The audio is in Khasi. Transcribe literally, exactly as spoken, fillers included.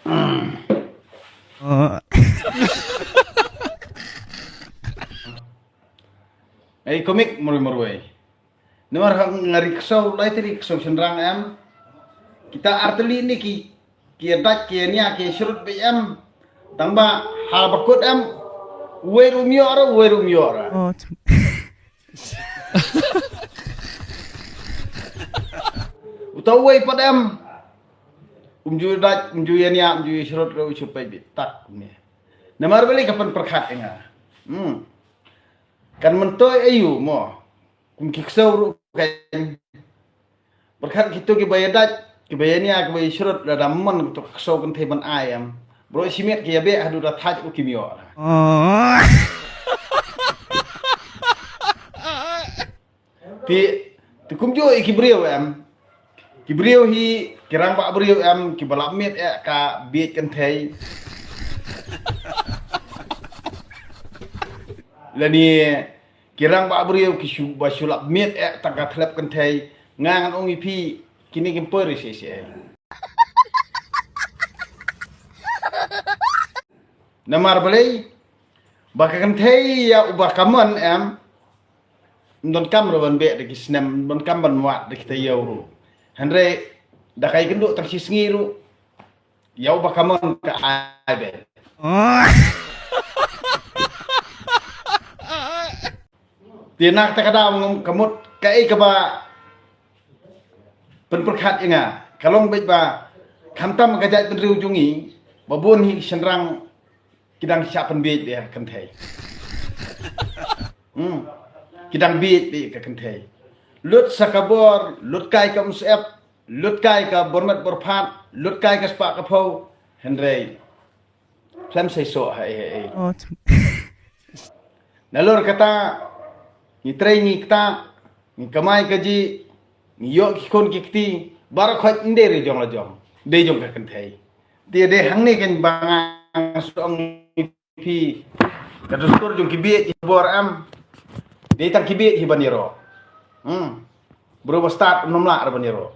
Oh. Ei, komik marwei marwei. Namar ha nga ri ksew, lai tylli ksew shynrang em. Kita artylli ne ki, ki ïa dait, ki ïa nia, ki ïa shrut beit em. Tang ba ha bakut em. Uwei ruh um ïoh ruh, uwei ruh um ïoh ruh. Oh, t- Uta uwei pat em. Um ju ïa dait, um ju ïa nia, um ju ïa shrut ruh, u shu peit beit tak kumne. Namar balei ka pynpyrkhat ïa nga. Hmm. Kan myntoi aïu mo. Kum ki ksew ruh kan. Pyrkhat kito kiba ïa dait, kiba ïa nia, kiba ïa shrut, lada mon kito ki ksew kynthei ban ai em. Baroh shi miet ki ïa beh haduh da thait ruh kim ïoh. Oh. Te, te kumjuh ïa ki briew em. Ki briew hi, ki rangbah briew em, kiba lap miet ïa ka bieit kynthei. Lane ki rangbah briew ki shu, ba shu lap miet ïa tang ka thlep kynthei. Nga ngan ong ïa phi, kine kim poi re shisha. Namar balei, ba ka kynthei ïa uba ka mon em, ym donkam ruh ban beh da ki snem, ym donkam ban wad da kita ïew ruh. Hynrei da ka ïakynduh tang shi sngi ruh, ïa uba ka mon ka ai beit. Te na kata ka daw ngam, ka mut kaei kaba pynpyrkhat ïa nga, ka long beit ba khamtam ka jaitbynriew jong ngi, ba bun hi shynrang ki dang shah pynbieit beit ïa ka kynthei. Hmm. Ki dang bieit beit ïa ka kynthei. Lut sa ka bor, lut kai ka umsyep, lut kai ka bor met bor phad, lut kai ka spah ka phew, hynrei khlem seisoh ha ei ha ei. Oh, t- Nalor kata, ngi trei ngi ktah, ngi kamai kajih, ngi ïoh ki khun ki kti, baroh khoit ym dei re jong la jong, dei jong ka kynthei. Te dei hangne kan ba nga shu ong ïa phi, ka dustur jong ki bieit ki bor em, dei tang ki bieit hi ban ïaroh. Hmm. Briew ba stad ym lah re ban ïaroh.